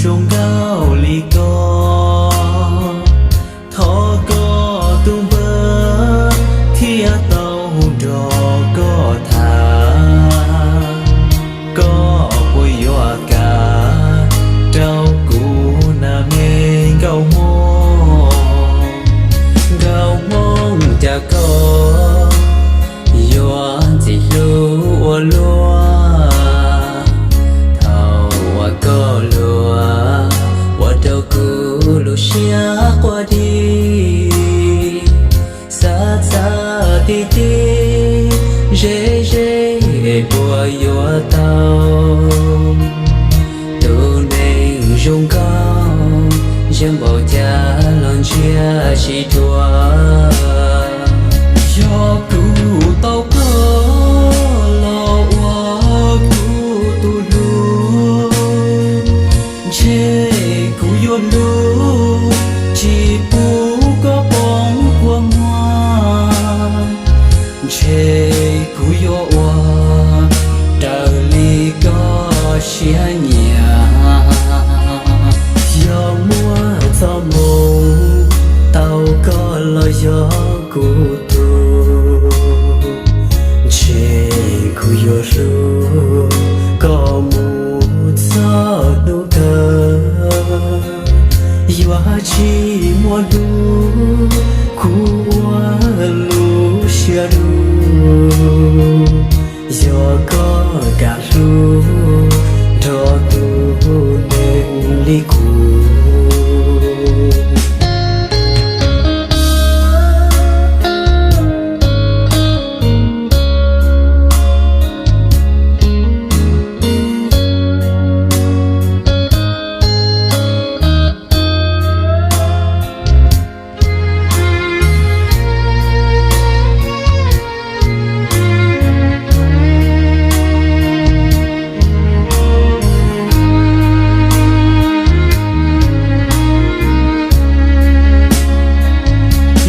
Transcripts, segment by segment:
zoo nkauj li koj. Thov koj tus npawb thiaj tau nrog koj tham. Koj puas yuav kam rau kuv na me nkauj Hmoob? Nkauj Hmoob, cas koj yuav ntxim hlub ua luaj? Thaum uas koj luag ua rau kuv lub siab quaj dig. Xav txaj tib tib ze ze, puas yuav tau tus neeg zoo nkauj ntsia npaum cas los ntsia tsis dua? Yog kuv tau koj los ua kuv tus hlub, ntshe kuv yuav hlub tsis pub koj poob kua muag. Ntshe kuv yuav ua raws li koj siab nyiam. Yog muaj txoj hmoo tau koj los yog kuv tug, ntshe kuv yuav hlub koj mus txog hnub kawg. Yuav tsis muaj hnub kuv ua lub siab dub, yog koj kam hlub nrog tus neeg li kuv.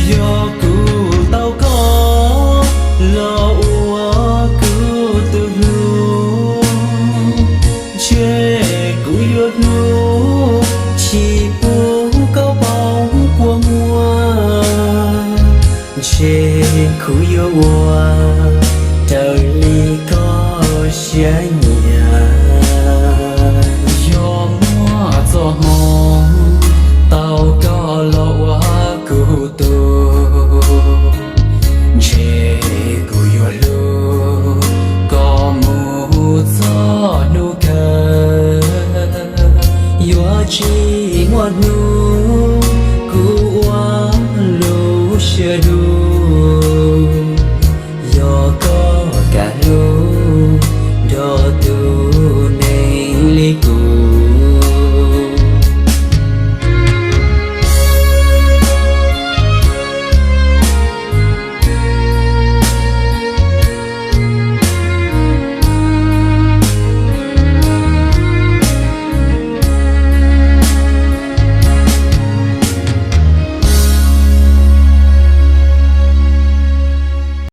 Yog kuv tau koj los ua kuv tus hlub, ntshe kuv yuav hlub tsis pub koj poob kua muag. Ntshe kuv yuav ua raws li koj siab nyiam. Yog muaj txoj hmoo tau koj los ua kuv tug, ntshe kuv yuav hlub koj mus txog hnub kawg. Yuav tsis muaj hnub